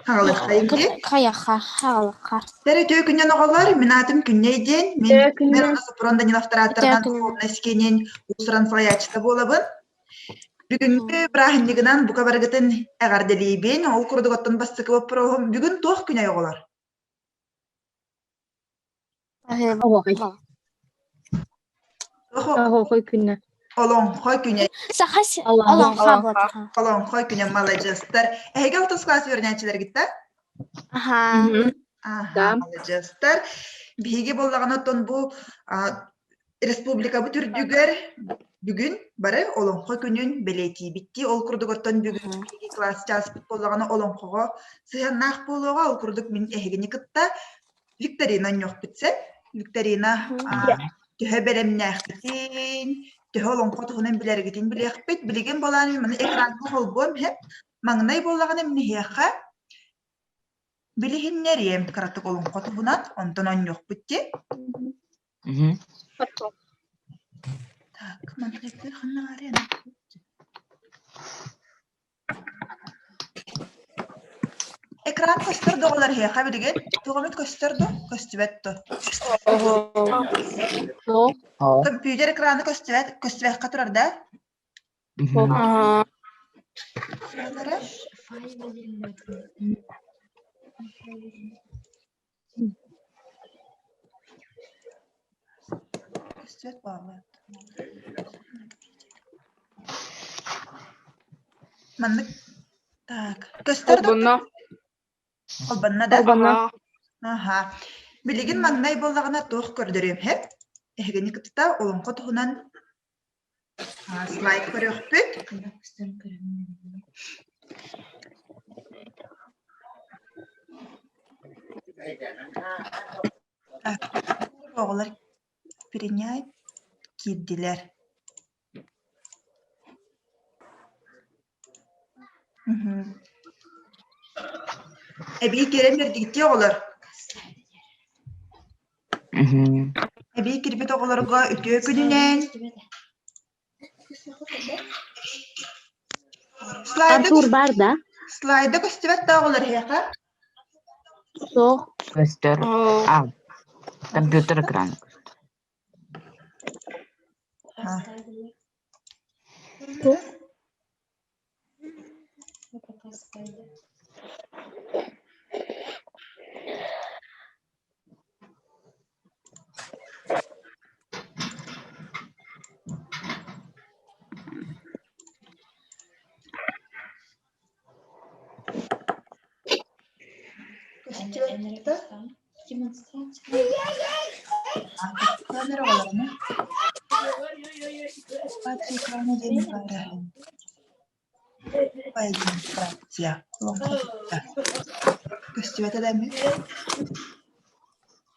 Хаҕылыххайым дии. Хайаха, хаҕылыхха. Тэр үтүө күннэн оҕолор, мин аатым Күннэй диэн, мин Үтүө күннэн. Мирона Сопрун Даниловтар Үтүө ааттарынан күнүнэн. духовнай скинин уус-уран салайааччыта буолабын. Бүгүҥҥү бырааһынньыгынан бука барыгытын эҕэрдэлиибин. Ол курдук оттон бастакы боппуруоһум бүгүн туох күнэй оҕолор? Оһуохай. Оһуохай күнэ. Олоҥхо күнэ. Саха Олоҥхо. олоҥхо буолла. Олоҥхо күнэ маладьыастар. Эһиги алтыс класс үөрэнээччилэргит да? Аха. Аха, маладьыастар. Биһиги буоллаҕына оттон бу республикабыт үрдүгэр бүгүн бары Олоҥхо күнүн бэлиэтиибит дии. Ол курдук оттон бүгүн биһиги класс чааспыт буоллаҕына олоҥхоҕо сыһыаннаах буолуоҕа. Ол курдук мин эһигини кытта Викторина оонньуохпут сөп. Викторина төһө бэлэмнээхпитин, төһө олоҥхо туһунан билэргитин билиэхпит. Билигин буолаан мин маны экраҥҥа холбуом иһэ. Маҥнай буоллаҕына мин эһиэхэ билиһиннэриэм кыратык олоҥхо туһунан, онтон оонньуохпут дии. Так, манна ханна баарый? Экран көстөр да оҕолор эһиэхэ билигин? Туох эмит көстөр дуо? Көстүбэт дуо? Компьютер экрана көстүбэт, көстүбэккэ турар да? Көстүбэт буолбат. Маннык так көстөр да Холбонно. холбонно да Холбонно. Аха. Билигин маҥнай буоллаҕына туох көрдөрүөм һэп? Эһигини кытта олоҥхо туһунан слайд көрүөхпүт. Оҕолор принять киирдилэр. Эбии киирэн биэрдигиттии оҕолор? Эбии киирбит оҕолорго үтүө күнүнэн. Слайда Артур баар да? Слайда көстүбэт да оҕолор эһиэхэ? Суох. Көстөр. А, компьютер экрана көстөр. Көстүбэтэ да эмиэ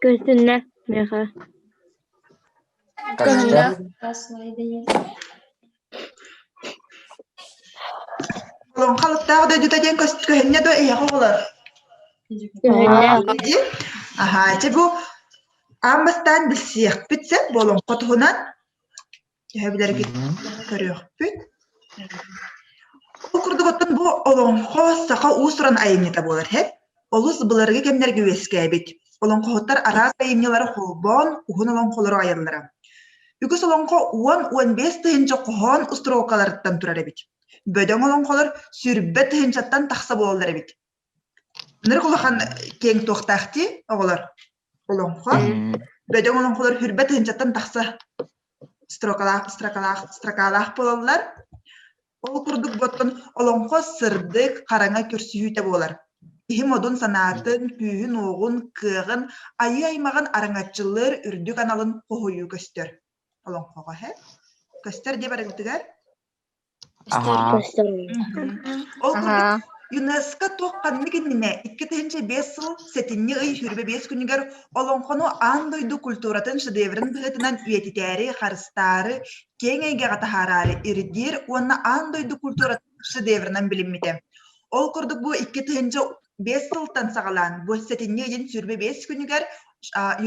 Көстүннэ миэхэ. Көстөр. Олоҥхо алыптаах дойдута диэн көһүннэ дуо эһиэхэ оҕолор? Көһүннэ. Аһаа, ити бу аан бастаан билсиэхпит сөп бу олоҥхо туһунан. Төһө билэргит көрүөхпүт. Ол курдук оттон бу олоҥхо саха уус-уран айымньыта буолар һэ. Олус былыргы кэмнэргэ үөскээбит. Олоҥхоһуттар араас айымньылары холбоон уһун олоҥхолору айаллара. Үгүс олоҥхо 10-15 тыһыынча хоһоон устуруокаларыттан турар эбит. Бөдөҥ олоҥхолор сүүрбэ тыһыынчаттан тахса буолаллар эбит. Ынырык улахан киэҥ туохтаах дии оҕолор. Олоҥхо. Бөдөҥ олоҥхолор хүрбэ тыһыынчаттан тахса строкалаах, строкалаах, строкалаах буолаллар. Ол курдук оттон олоҥхо сырдык, хараҥа көрсүһүүтэ буолар. Киһи модун санаатын, күүһүн-уоҕун, кыаҕын, айыы аймаҕын араҥаччылыыр үрдүк аналын хоһуйуу көстөр. Олоҥхоҕо һэ? Көстөр диэ барыгытыгар? Ол курдук ЮНЕСКО туох ханнык иннинэ 2005 сыл сэтинньи ый 25 күнүгэр олоҥхону аан дойду культуратын шедеврин быһыытынан үйэтитээри, харыстаары, киэҥ эйгэҕэ таһаараары ирдиир уонна аан дойду культуратын шедевринэн билиммитэ. Ол курдук бу 2005 сылтан саҕалаан бу сэтинньи ыйын 25 күнүгэр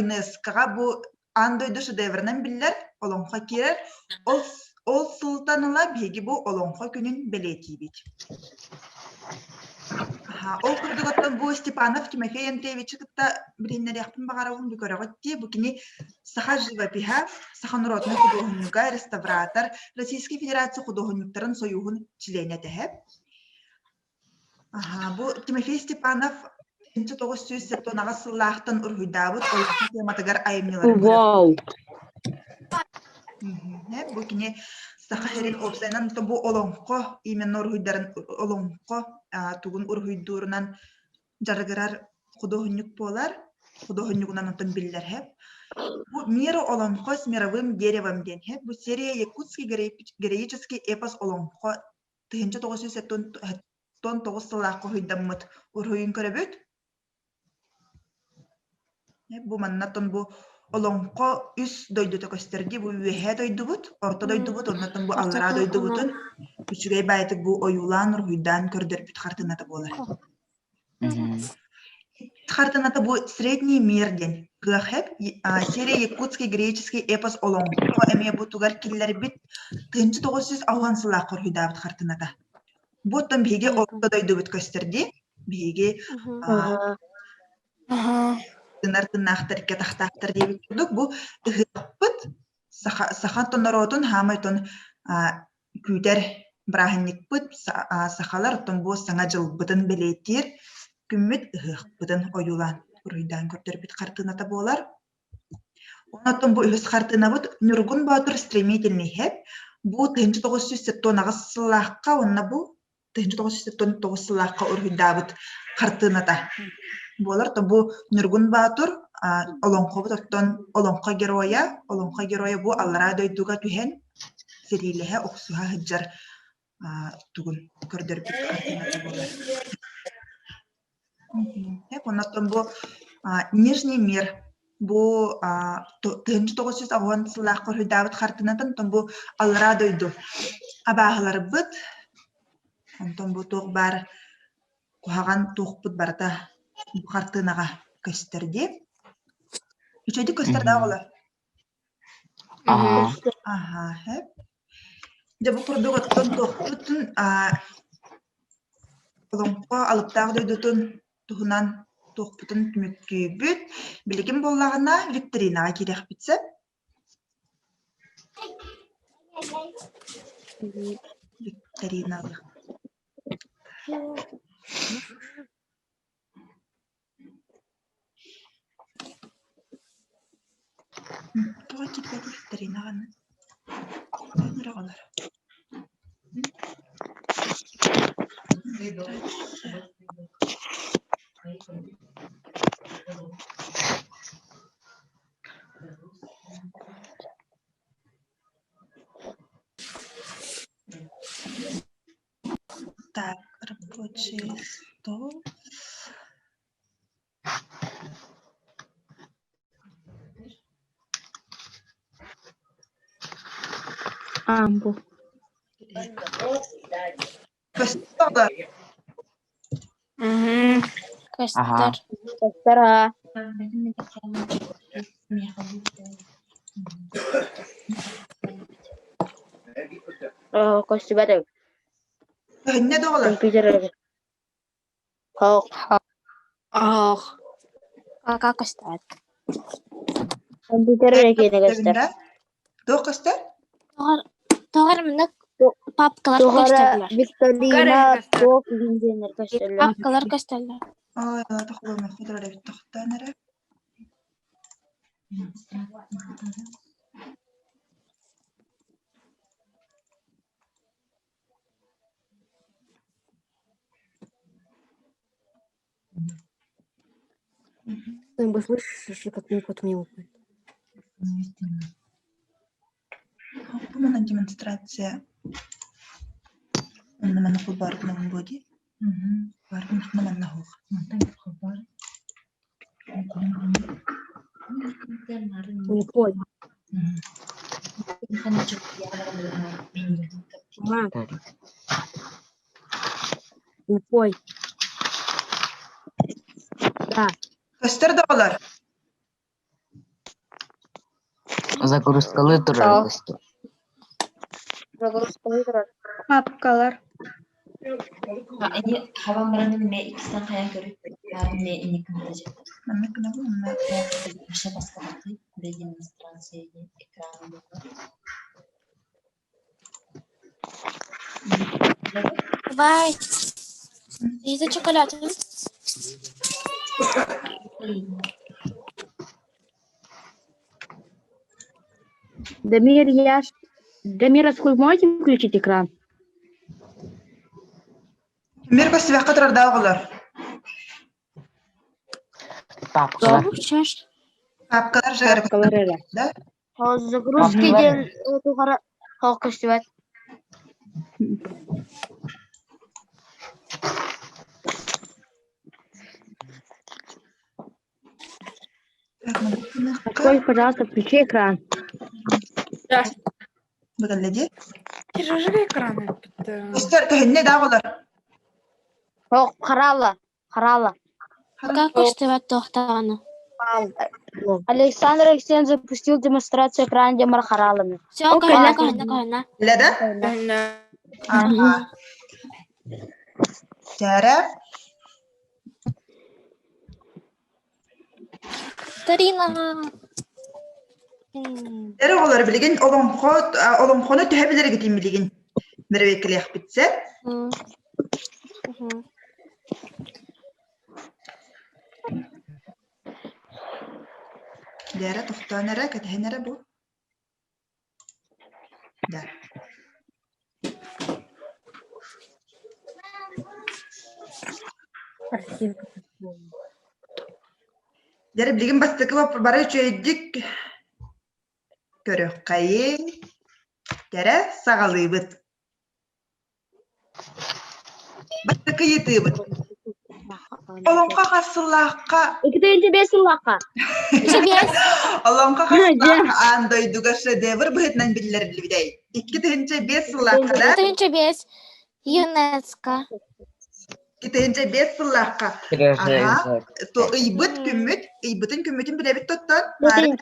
ЮНЕСКОҕа бу аан дойду шедевринэн биллэр олоҥхо киирэр. Ол, ол сылтан ыла биһиги бу олоҥхо күнүн бэлиэтиибит. Аха, ол курдук оттон бу Степанов Тимофей Андреевичы кытта билиһиннэриэхпин баҕарабын бу көрөҕүт дии. Бу кини саха живопиһа, саха норуотунай худуоһунньуга, реставратор, Российскай Федерация худуоһунньуктарын сойууһун чилиэнэ этэ. Аха, бу Тимофей Степанов 1978 сыллаахтан уруһуйдаабыт олоҥхо тематыгар айымньыларын көрөр. Вау! Бу кини саха сирин уопсайынан бу олоҥхо именно уруһуйдарын олоҥхо тугун уруһуйдуурунан дьарыгырар худуоһунньук буолар, худуоһунньугунан онтон биллэр һэп. Бу «Мир олоҥхо с мировым деревом» диэн һэп. Бу серия «Якутский героический эпос олоҥхо» 1979 сыллаахха уһуйдаммыт уруһуйун көрөбүт. Бу маннаттан бу олоҥхо үс дойдута көстөр дии. Бу үөһээ дойдубут, орто дойдубут, оннуттан бу аллараа дойдубутун үчүгэй баайытык бу ойуулаан, уруһуйдаан көрдөрбүт хартыыната буолар. Хартыыната бу «Средний мир» диэн кыахэп серия «Якутский греческий эпос олоҥхо» эмиэ бу тугар киллэрбит 1990 сыллаах уруһуйдаабыт хартыыната. Бу оттон биһиги орто дойдубут көстөр дии. Биһиги тынар тыннаахтар икки атахтаахтар диэбит курдук бу ыһыахпыт саха саха норуотун хаамай тон күүтэр бырааһынньыкпыт сахалар оттон бу саҥа дьылбытын бэлиэтиир күммүт ыһыахпытын ойуулаан уруһуйдаан көрдөрбүт хартыыната буолар. Онтон бу үһүс хартыынабыт Ньургун Боотур стремительный хэп. Бу 1978 сыллаахха уонна бу 1979 сыллаахха уруһуйдаабыт хартыыната буолар. То бу Ньургун Боотур олоҥхобут оттон олоҥхо геройа, олоҥхо геройа бу аллараа дойдуга түһэн сэриилэһэ охсуһа сылдьар тугун көрдөрбүт хартыыната буолар. Оннуттан бу Нижний мир бу 1990 сыллаахха уруһуйдаабыт хартыынатын онтон бу аллараа дойду абааһыларбыт онтон бу туох баар куһаҕан туохпут барыта бу хартыынаҕа көстөр дии. Үчүгэйдик көстөр да оҕолор? Аһаа. Аһаа, сөп. Дьэ бу курдук оттон туохпутун олоҥхо алыптаах дойдутун туһунан туохпутун түмүктүүбүт. Билигин буоллаҕына викторинаҕа киириэхпит сөп. Викториналыах. Тоҕо киирбэт викторинаҕаны? Оҕолор. Так, рабочий стол. Амбу. Көстөр. Аһаа. Көстөр. Көстөр аа. Оо, көстүбэт эбит. Көһүннэ да оҕолор? Компьютер эбит. Һоох. Ох. Кака көстөөт. Компьютер эрэ киэнэ көстөр. Туох көстөр? Тоҕо эрэ маннык папкалар Туох эрэ көстөллөр. викторина, туох иһин диэннэр көстөллөр. Папкалар көстөллөр. Ой, тохтоломо хотор эбит тохтоон эрэ. Ты слышишь, как мой кот мяукает? Бу манан демонстрация Онно манна холбоорбун буо дии. Барбын манна хуох. Не понял. Ма, тупой. Да. Көстөр да олор. Загрузкалыы турар көстөр. Загрузкалыы турар. Папкалар. Ини хабан баран эмиэ иккистэн хайан көрүт эмиэ инник гына дьэ. Маннык гынабын уонна Вообще баскалаты демонстрация экрана Давай. Это чоколад. Дамир, я... Дамир, а можете включить экран? Мир көстүбэккэ турардаах оҕолор. Папкалар. Папкалар жары Папкалар да? Загрузки диэн тугара хоох көстүбэт. Так, маннык гыныахха. Открой, пожалуйста, включи экран. Быгалла дии. Сережа экраны. Көстөр көһүннэ да оҕолор. Хоох харала, харала. Пока көстүбэт туохтаҕына. Александр Алексеевич запустил демонстрацию экрана Демар Харалами. Все, көһүннэ, көһүннэ, көһүннэ. Билэ да? Аха. Чээрэ. Тарина. Эр оҕолор билигин олоҥхо олоҥхону төһө билэргитин билигин бэрэбиэркэлиэхпит сөп. Лера тохтоон эрэ, кэтэһэн эрэ бу. Да. Дьэ, билигин бастакы бары үчүгэйдик көрүөххэйиҥ. Кэрэ саҕалыыбыт. Бастакы ыйытыыбыт. Олоҥхо хас сыллаахха 205 сыллаахха. Олоҥхо хас сыллаахха аан дойдуга шедевр быһыытынан биллэриллибитэй? 2005 сыллаахха да? 2005 ЮНЕСКО. 2005 сыллаахха. Аха. То ыйбыт күммүт, ыйбытын күммүтүн билэбит тоттон. Бит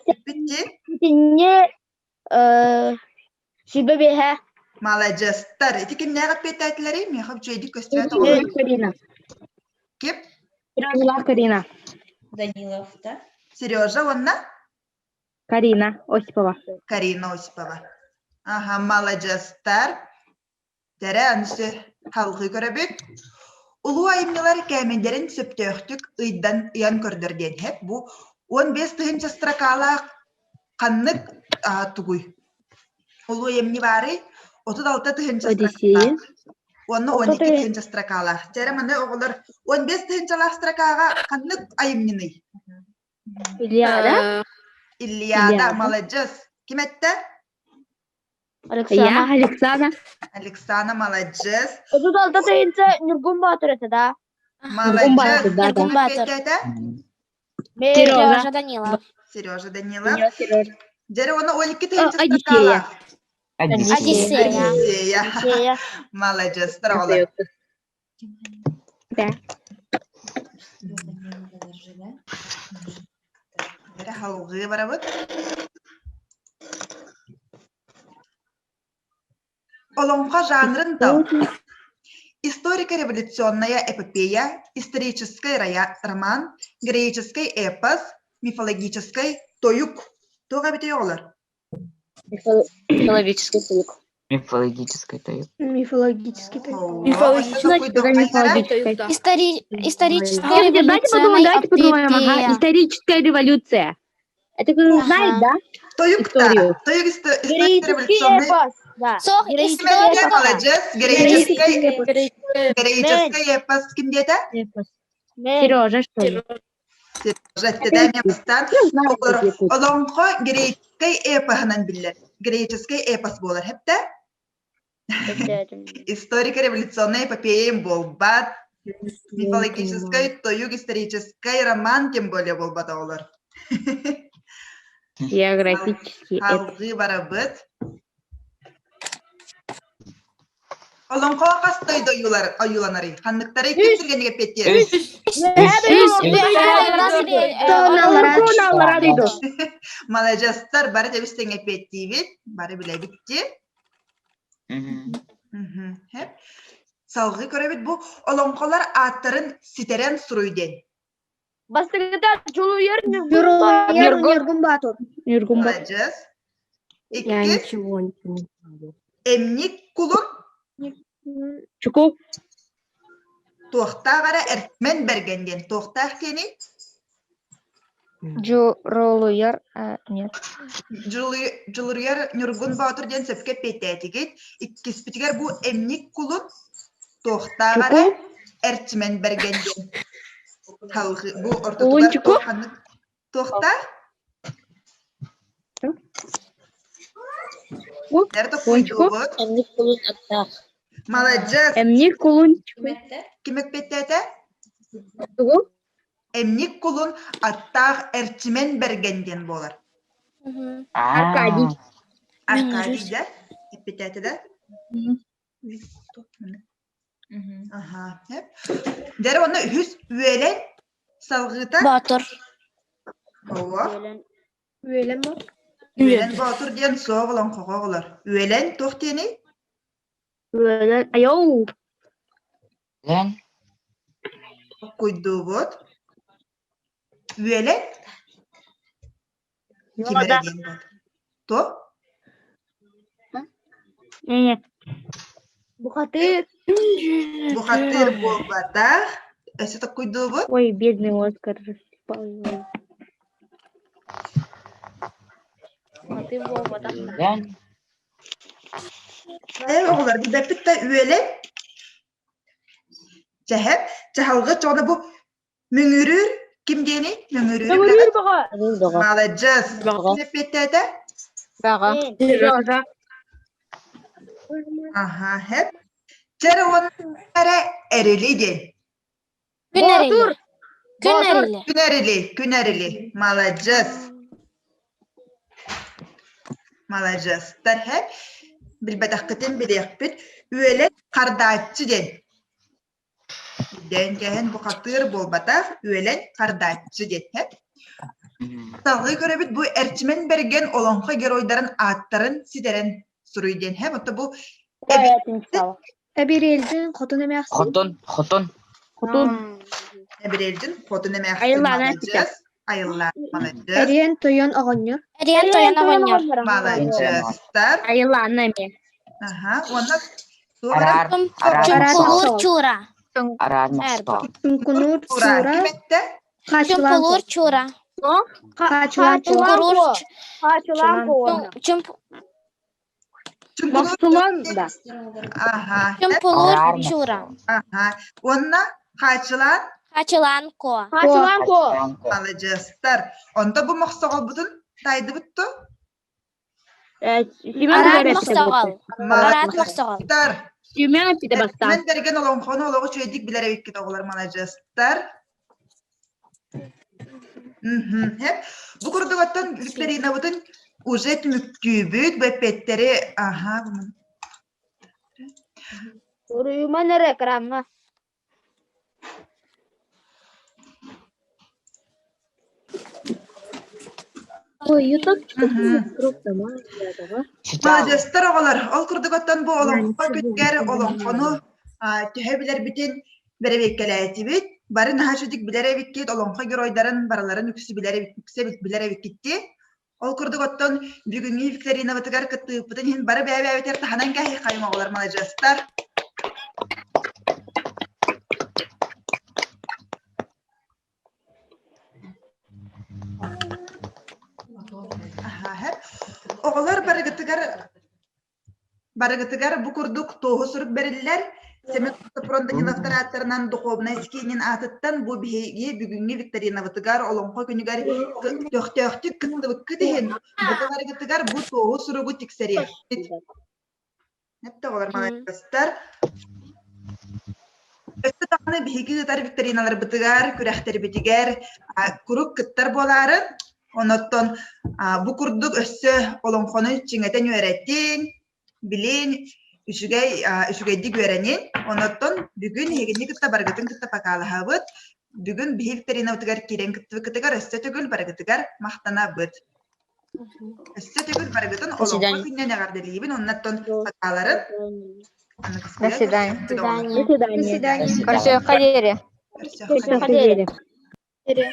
Итинне сүбэ биэһэ. Маладьыастар. Ити кимнээх эппиэттээтилэрий? Миэхэ үчүгэйдик көстүбэт оҕолор. Карина. Ким? Сережалаах Карина. Данилов, да? Сережа уонна? Карина Осипова. Карина Осипова. Аха, маладьыастар. Тэрэ ансы халҕыы көрөбүт. Улуу айымньылар кээмэйдэрин сөптөөхтүк ыйдан ыйан көрдөр диэн иһэп. Бу 15 тыһыынча строкалаах ханнык тугуй? Улуу айымньы баарый? 36 тыһыынча Одиссея. строкалаах. Уонна 12 тыһыынча строкалаах. Дьэ маны оҕолор 15 тыһыынчалаах строкаҕа ханнык айымньыный? Ильяда. Ильяда, Ильяда. маладьыс. Ким эттэ? Я Александра. Александра, маладьыс. 36 тыһыынча Ньургун Боотур этэ да? Маладьыс. Ньургун Ким Баатыр. эттэ? Сережа. Сережа Данилов. Сережа Данилов. Дьэ, уонна 12 тыһыынча Одиссея. строкалаах. Одиссея. Одиссея. Одиссея. Маладьыстар оҕолор. Да. Эрэ халҕыы барабыт. Олоҥхо жанрын тал. Историко-революционная эпопея, исторический роман, героический эпос, мифологический тойук. Туох эбитий оҕолор? Мифологический тойук. Мифологический тойук. Мифологический тойук. Мифологический. Историческая Давайте подумаем, революционная давайте подумаем. Ага, эпопея. историческая революция. Это кто Ага. знает, да? Тойук та. Историю. Тойук историко-революционный. да. Сох Кимэтэ история. маладьыас. Героический героический эпос ким диэтэ? Сережа, что ли? Сережа эттэ бастан. Я знаю, как это. Олоҥхо героический эпоһынан биллэр. Героический эпос буолар хэптэ. Историко-революционная эпопея буолбат. Мифологическай тойук историческай роман тем более буолбат оҕолор. Географический эпос. Халҕыы барабыт. Олоҥхо хас дойду ойууланарый? Ханныктары ким түргэнник эппиэттиэр? Маладьыастар бары тэбис тэҥ эппиэттиибит, бары билэбит дии. Хэп. Салгыы көрөбүт бу олоҥхолор ааттарын ситэрэн суруй диэн. Бастакыта Дьулуйар Дьулуруйар Ньургун Боотур. Ньургун Боотур. Маладьыас. Я Иккис ничего не понимаю. Эмник кулун Чуку. туохтаах эрэ Эртмэн Бэргэн диэн туохтаах диэний? Дьурулуйар, а, нет. Дьулуруйар Ньургун Боотур диэн сөпкө эппиэттээтигит. Иккиспитигэр бу эмник кулун туохтаах эрэ Эрчимэн Бэргэн диэн. Халҕы бу ортотугар Кулунчуку? туох ханнык туохтаах? Эрэ Кулунчуку? токуйдуубут. Эмник кулун аттаах. Маладьыас. Эмник кулунчуку. Ким эппиэттээтэ? Тугу? Эмник кулун аттаах Эрчимэн Бэргэн диэн буолар. Аркадий. Аркадий да? Эппиэттээтэ да? Аха. Дьэ уонна үһүс үөлэн салҕыыта Боотур. Ого. Үөлэн Боотур. Үөлэн Боотур диэн суох олоҥхоҕо оҕолор. Үөлэн туох диэний? Үөлэн айоу. Лэн. Куйдуубут. Үөлэн ким эрэ диэн буолар. Туох? Не-не. Бухатыыр. Бухатыыр буолбатах. Өссө токкуйдуубут. Ой, бедный Оскар рассыпал его. Бухатыыр буолбатах. Лэн. Ээ, оҕолор билбэппит да үөлэн Чэһэп, чаһылгы чоҕуна бу Мөҥүрүүр ким диэний? Мөҥүрүүр Мөҥүрүүр бөҕө. Маладьыас. Бөҕө. Ким эппиэттээтэ? Бөҕө. Сережа. Аха, хэп. Чэр уонна эрэ эрили диэн. Күн эрили. Күн эрили. Күн эрили, күн эрили. Маладьыас. Маладьыастар, хэп. Билбэтэххитин билиэхпит. Үөлэн хардааччы диэн. Дээн кээһэн бухатыыр буолбатах, үөлэн хардааччы диэтэ. Салгыы көрөбүт бу Эрчимэн Бэргэн олоҥхо геройдарын ааттарын ситэрэн суруй диэн һэ. Отто бу Эбириэлдьин хотун эмээхсин. Хотун, хотун. Хотун. Эбириэлдьин хотун эмээхсин Айыллаана маладьыас. Айыллаана маладьыас. Эриэн тойон оҕонньор. Эриэн тойон оҕонньор. Маладьыастар. Айыллаана эмиэ. Аха, уонна туох эрэ Араар, араар, Чумпулуур чуура. араар мохсоҕол. Чуҥкунуур Чуура. Чуура. Ким эттэ? Хаачылаан Чумпулуур чуура. Хаачылаан Чуҥкуруур Чуҥкунуур Мохсулон да. Аха. Чумпулуур Араар чуура. Аха. Уонна хаачылаан Хачылаан куо. Хаачылаан куо. маладьыастар. Онто бу мохсоҕолбутун таайдыбыт дуо? Семен Араат Тугарев мохсоҕол. Араат мохсоҕол. Маладьыастар. Семен эппитэ бастаан. Мен бэргэн олоҥхону олоҕу үчүгэйдик билэр эбиккит оҕолор маладьыастар. Мгм. Бу курдук оттон викторинабытын уже түмүктүүбүт. Бу эппиэттэри аха Суруйуман эрэ экраҥҥа. Ой, ютуб Маладьыастар оҕолор, ол курдук оттон бу олоҥхо күтгэр олоҥхону төһө билэрбитин бэрэбиэркэлээтибит. Бары наһаа үчүгдүк билэр эбиккит, олоҥхо геройдарын барыларын үксү билэр үксэ билэр эбиккитти. Ол курдук оттон бүгүҥҥү викторинабытыгар кыттыыппытын иһин бары бэйэ-бэйэбитигэр таһынан кээһиэххэйиҥ оҕолор маладьыастар. Оҕолор барыгытыгар барыгытыгар бу курдук туоһу сурук бэриллэр. Семен Сапрондиновтар ааттарынан духовнай скинин аатыттан бу биһиги бүгүҥҥү викторинабытыгар Олоҥхо күнүгэр көхтөөхтүк кыттыбыккыт иһин бу барыгытыгар бу туоһу суругу тиксэриэхпит. Эттэ оҕолор маладьыастар. Өссө даҕаны биһиги ыытар викториналарбытыгар, күрэхтэрбитигэр куруук кыттар буолаарын, онуттан бу курдук өссө олоҥхону чиҥэтэн үөрэтин, билин, үчүгэй үчүгэйдик үөрэнин. Онуттан бүгүн эһигини кытта барыгытын кытта покалаһабыт. Бүгүн биһи викторинабытыгар киирэн кыттыбыккытыгар өссө төгүл барыгытыгар махтанабыт. Өссө төгүл барыгытын олоҥхо күнүнэн эҕэрдэлиибин, оннуттан покаларын. Аныгыскыга До свидания. көрсүөххэ До оҕолор. свидания. До свидания. Көрсүөххэ диэри. Көрсүөххэ диэри. Көрсүөххэ диэри.